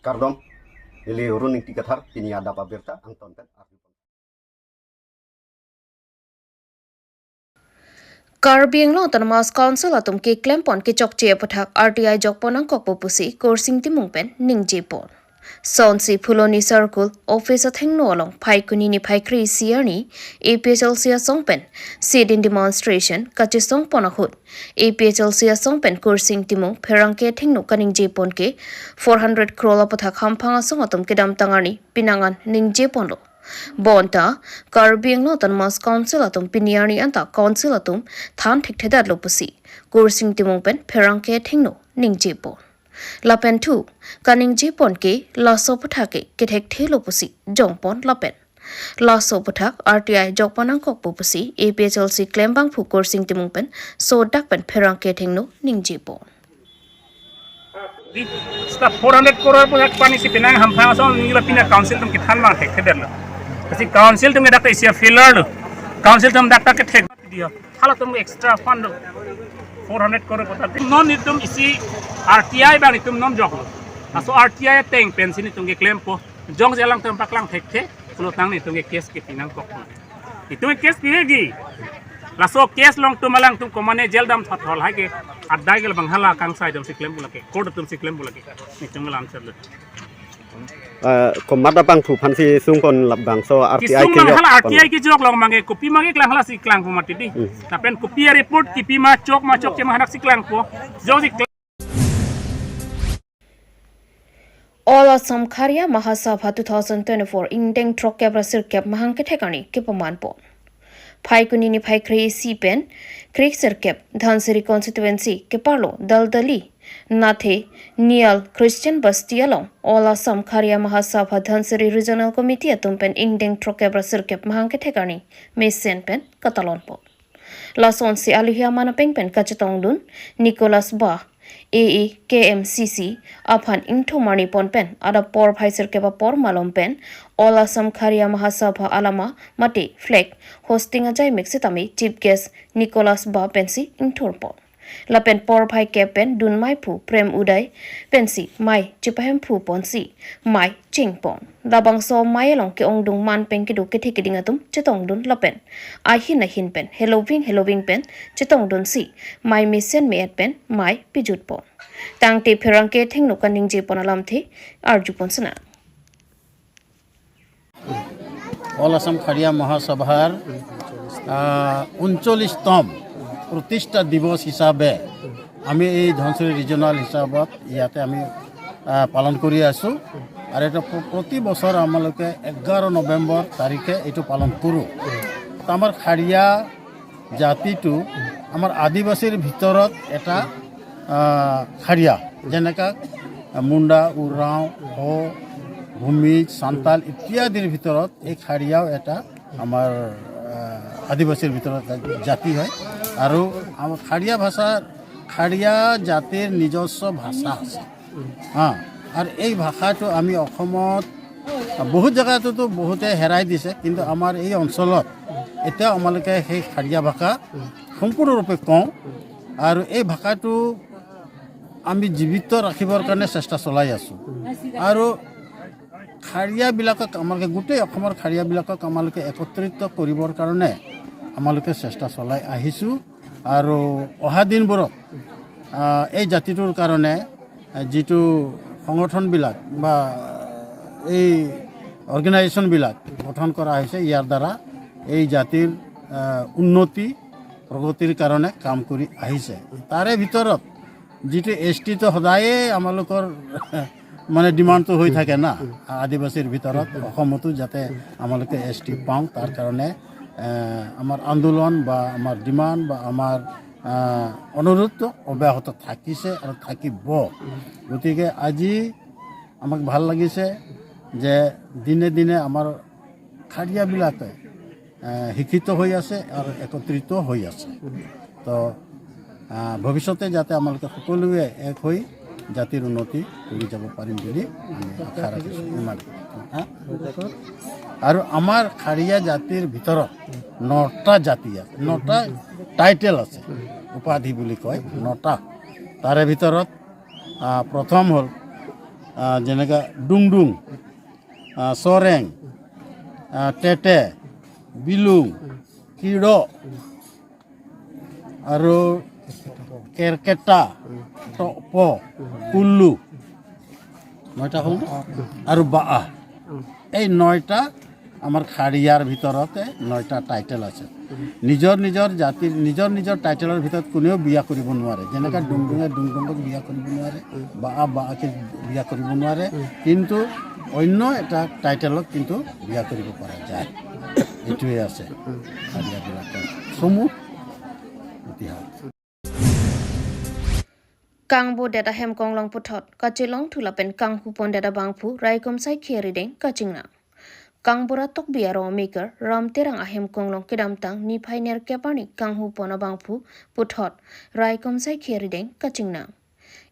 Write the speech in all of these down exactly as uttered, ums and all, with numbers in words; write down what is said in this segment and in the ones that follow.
Kardom, neli Run Ingti Kathar, pini adap abirta angton pen arju. Karbi Anglong Autonomous Council atum keklem pon kechokche aputhak R T I jok pon nangkokpo pusi Kursing Timung pen ningje pon. Sonsi Phuloni Circle Office athengno along Phaikuni niphai kre-isi arni A P H L C asong pen sit-in demonstration kachesong pon ahut A P H L C asong pen Kursing Timung pherangke athengno kaningje pon ke four hundred crore aputhak hamphang asong atum kedamtang arni penang an ningje ponlo. Bonta Karbi Anglong Autonomous Council atum pini arni anta Council atum than thekthedetlo pusi Kursing Timung pen pherangke athengno ningje pon. Lapen thu kaningje pon ke laso aputhak ke kethekthelo pusi jong pon lapen laso aputhak R T I jok pon nangkokpo pusi A P H L C klembangphu Kursing Timung pen sodak pen pherangke athengno ningje pon. Di, seta four hundred crore pu hak pani si penang hamphang asong nila pina council atum kethan bang thekthedetlo. Kasi council atum ke dak ta isi a failure lo. Council atum dak ta kethek dia. Hala atum extra fund lo. Four hundred crore pu ta. Non itum isi R T I bang itum non joklo. Laso R T I ateng pen si itum keklempo. Jongsi alangtum paklang thekthe, pulo tangte itum ke case kepi nangkok. Itum ke case pi lagi. Laso case along itum alangtum komane jail dam thot thol hai ke. Adai ke bang hala kangsai atum si klem pu lake, court atum si klem pu lake. Itum alam serlo. Ah, komat abangphu aphan si sung pon labangso R T I Kisung ke lang yok hala pon. R T I kejok along mangke kopi mangke klang hala si klang pu mati di. Hmm. Lapen kopi a report kipi ma chok ma chokche ma hadak si klangpo. Jongsi klang All Assam Kharia Mahasabha two thousand twenty-four ingdeng throkkep ra sirkep mahang kethek arni kepaman pon. Phaikuni niphai kre-isi pen kre-sirkep Dhansiri constituency keparlo Daldali Nathe Niyal Christian Basti along All Assam Kharia Mahasabha Dhansiri Regional Committee atum pen ingdeng throkkep ra sirkep mahang kethek arni mesen pen katalon pon. Lasonsi aluhi aman apeng pen kachetongdun Nicholas Bah, A A K M C C aphan ingthum arni pon pen adap porphai sirkep apor malom pen All Assam Kharia Mahasabha alama mate flag hosting ajaimek sitame chief guest Nicholas Bah pensi ingthur pon. Lapen porphai kep pen dunmai phu Prem Uday pensi mei chepahemphu ponsi mei ching pon. Labangso mei along ke-ongdung man pen kedo kethe keding atum chetongdun lapen ahin ahin pen heloving heloving pen chetongdunsi mei mesen me-et pen mei pijut pon. Tangte pherangke athengno kaningje pon alamthe arju pon sena. All Assam Kharia মহাসভাৰ আহ, ঊনচল্লিছতম প্ৰতিষ্ঠা দিৱস হিচাপে আমি এই ধনশিৰি ৰিজনেল হিচাপত ইয়াতে আমি আহ, পালন কৰি আছোঁ। আৰু এইটো প্ৰ- প্ৰতি বছৰ আমালোকে এঘাৰ নৱেম্বৰ তাৰিখে এইটো পালন কৰোঁ। তো আমাৰ খাৰিয়া জাতিটো আমাৰ আদিবাসীৰ ভিতৰত এটা আহ, খাৰিয়া, যেনেকা মুণ্ডা, উৰাওঁ, হ', ভূমিজ, চান্তাল ইত্যাদিৰ ভিতৰত এই খাৰিয়াও এটা আমাৰ আহ, আদিবাসীৰ ভিতৰত এটা জাতি হয়। আৰু আমাৰ খাৰিয়া ভাষা, খাৰিয়া জাতিৰ নিজস্ব ভাষা আছে। হা, আৰু এই ভাষাটো আমি অসমত বহুত জেগাততো বহুতে হেৰাই দিছে, কিন্তু আমাৰ এই অঞ্চলত এতিয়াও আমালোকে সেই খাৰিয়া ভাষা সম্পূৰ্ণৰূপে কওঁ। আৰু এই ভাষাটো আমি জীৱিত ৰাখিবৰ কাৰণে চেষ্টা চলাই আছোঁ। আৰু খাৰিয়াবিলাকক আমালোকে, গোটেই অসমৰ খাৰিয়াবিলাকক আমালোকে একত্ৰিত কৰিবৰ কাৰণে আমালোকে চেষ্টা চলাই আহিছোঁ। আৰু অহা দিনবোৰত আহ, এই জাতিটোৰ কাৰণে আহ, যিটো সংগঠনবিলাক বা এই অৰ্গেনাইজেশ্যনবিলাক গঠন কৰা হৈছে, ইয়াৰ দ্বাৰা এই জাতিৰ আহ, উন্নতি প্ৰগতিৰ কাৰণে কাম কৰি আহিছে। তাৰে ভিতৰত যিটো এছ টিটো সদায়ে আমালোকৰ মানে ডিমাণ্ডটো হৈ থাকে না, আদিবাসীৰ ভিতৰত অসমতো যাতে আমালোকে এছ টি পাওঁ, তাৰ কাৰণে এ, আমাৰ আন্দোলন বা আমাৰ ডিমাণ্ড বা আমাৰ আহ, অনুৰোধটো অব্যাহত থাকিছে আৰু থাকিব। গতিকে আজি আমাক ভাল লাগিছে যে দিনে দিনে আমাৰ খাৰিয়াবিলাকে আহ, শিক্ষিত হৈ আছে আৰু একত্ৰিত হৈ আছে। তো আহ, ভৱিষ্যতে যাতে আমালোকে সকলোৱে এক হৈ জাতিৰ উন্নতি কৰি যাব পাৰিম বুলি আমি আশা ৰাখিছোঁ। ইমান। হা? আৰু আমাৰ খাৰিয়া জাতিৰ ভিতৰত নটা জাতি আছে, নটা টাইটেল আছে, উপাধি বুলি কয় নটা। তাৰে ভিতৰত আহ, প্ৰথম হ'ল Ah, jenaka Dungdung, ah, Soreng, ah, Tete, Bilung, Kido, আৰু কেৰ্কেটুৱা, টপ, কুল্লু, নয়টা হ'ল ন? আৰু বাআ। এই নয়টা আমাৰ খাৰিয়াৰ ভিতৰতে নয়টা টাইটেল আছে। নিজৰ নিজৰ জাতিৰ, নিজৰ নিজৰ টাইটেলৰ ভিতৰত কোনেও বিয়া কৰিব নোৱাৰে। যেনেকা ডুংডুঙে ডুংডুঙক বিয়া কৰিব নোৱাৰে, বাআ বাআকে বিয়া কৰিব নোৱাৰে, কিন্তু অন্য এটা টাইটেলক কিন্তু বিয়া কৰিব পৰা যায়। এইটোৱে আছে খাৰিয়াৰবিলাকৰ চমু ইতিহাস। Kangbodet ahem konglong puthot kachelong thu lapen kanghupondet abangphu Raikom Saikia arideng kachingnang. Kangbura Tokbi arong maker Ram Terang ahem konglong kedamtang niphai nerkep arni kanghupon abangphu puthot Raikom Saikia arideng kachingnang.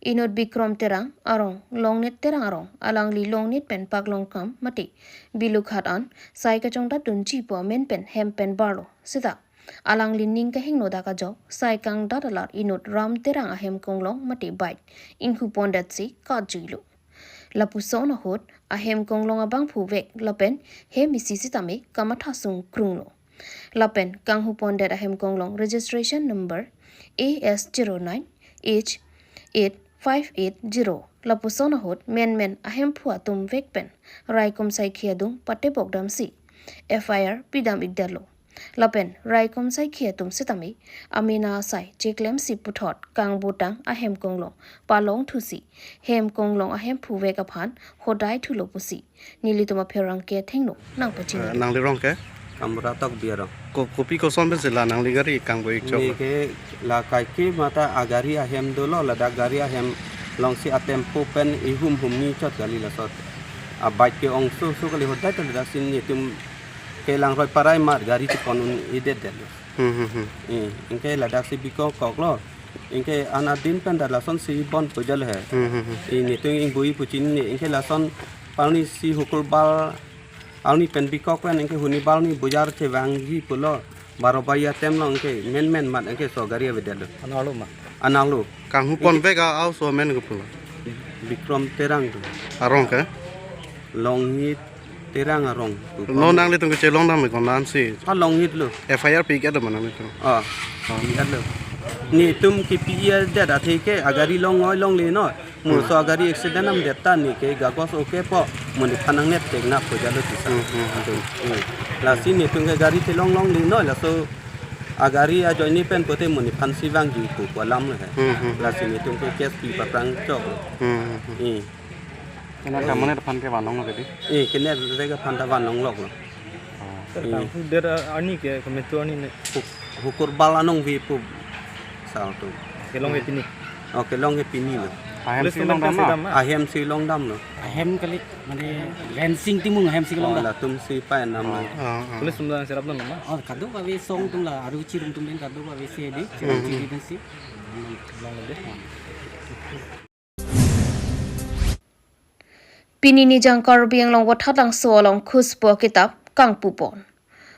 Inut Bikrom Terang arong, Longnit Terang arong, alangli Longnit pen Paklongkam mate Bilukhat an sai kachongdat dunji pu amen pen hem pen barlo seta alangli ning kahingno dak ajok sai kangdat alar inut Ram Terang ahem konglong mate bike inghupondetsi kajuilo. Lapuson ahut ahem konglong abangphu vek lapen hem isi sitame kamathasung krunglo. Lapen kanghupondet ahem konglong registration number A S zero nine H eight five eight zero. Lapuson ahut menmen ahemphu atum vek pen Raikom Saikia adung patebok damsi F I R pidam ikdetlo. Lapen Raikom Saikia atum sitame amena asai cheklemsi puthot kangbotang ahem konglong palong thusi hem konglong ahemphu vek aphan hodai thulo pusi nelitum apherangke athengno nangpachini. Eh, nangli rong ke? Kangbura Tokbi arong. Ko-, kopi koson pensi la nangli gari kangbo-ik chok? Neke la kaike mata agari ahem dolo, ladak gari ahem longsi atempo pen ihum humni chot kali lasot. Abike ke ongso so kali hodai ta ladak si netum kelang roi parai mat gari chepon un-edetdetlo. Hmm, hmm, hmm. Eh, anke ladak si bikok koklo. Anke an adin pen dak lasonsi bon pujal he. Hmm, hmm, hmm. Eh, netum ingboi puchin ne, anke lason palni si Hukurbal arni pen bikok pen anke Hunibal arni bojar chevangji pulo. Baro baji atem along anke menmen mat anke so gari avedetlo. Anarlo ma? Anarlo. Kanghupon vek a-au so amen ke pulo? Bikrom Terang atum. Arong ke? Longnit Terang arong. Non nanglitum kachelong dam ko nansi? Ah, Longnit lo. F I R pi-ikdetlo ma nanglitum? Ah, ah, pi-ikdetlo. Netum kepi-ikdet athe ke agari long-oi longle non. Mo, hmm, so agari accident damdet ta neke kagos oke po, mo nephan nangnep tengnap ko jalo tisa. Hmm, hmm, hmm. Hmm. Lasi netum ke gari chelong longle non, laso agari ajoine pen pote mo nephansi vangji pu pu alam lo he. Hmm, hmm. Lasi netum ke case pi paprang chok. Hmm, hmm, hmm. Eh. Kena kamone aphan ke vanong lo tadi? Eh, kena rega aphan ta vanong lok lo. Oh. Sir, eh, kanghudet arni ke, kometu arni ne? Huk-, Hukurbal anong vi pu sa atum. Kelong ke pini? Oh, kelong ke pini lo. Ahem si long dam ma? Ahem si long dam lo. Ahem kali, mane, Rensing Timung ahem si long dam. Oh, latum si pa enam lo. Oh, oh. Police atum ta serap lo ma? Oh, kadokave song atum la, aru chirum atum pen kadokave si di, chirum, hmm, chiri pen si. Long lo de. Pini nijang Karbi Anglong Wathatlangso along khuspo akitap kangpupon.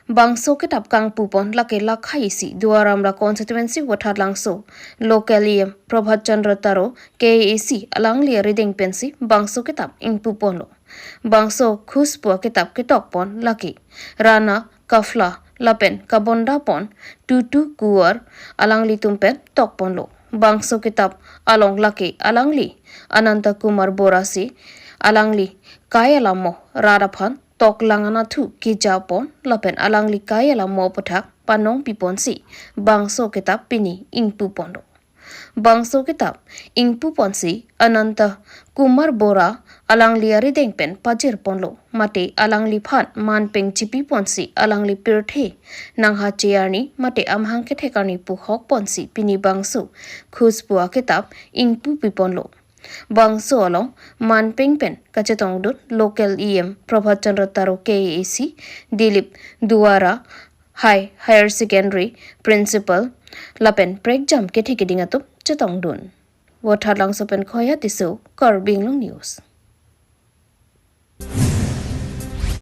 Bangso akitap kangpupon lake lakhai isi Duar Amla constituency Wathatlangso local E M Prabhat Chandra Taro K A A C alangli arideng pensi bangso akitap ingpuponlo. Bangso khuspo akitap ketokpon lake Rana Kafla lapen kabondapon Tutu Kuar alanglitum pen tokponlo. Bangso akitap along lake alangli Ananta Kumar Bora si alangli kai alamo rat aphan toklang anatthu kejapon lapen alangli kai alamo aputhak panong piponsi bangso akitap pini ingpuponlo. Bangso akitap ingpuponsi Ananta Kumar Bora alangli arideng pen pajirponlo, mate alangliphan manpeng chipiponsi alangli pirthe nanghache arni mate amahang kethek arni pu hokponsi pini bangso khuspo akitap ingpupiponlo. Bangso along manpeng pen kachetongdun local E M Prabhat Chandra Taro K A A C, Dilip Duara High Higher Secondary Principal lapen prekjam kethe keding atum chetongdun. Wathatlangso pen Khoya Tisso, Karbi Anglong News.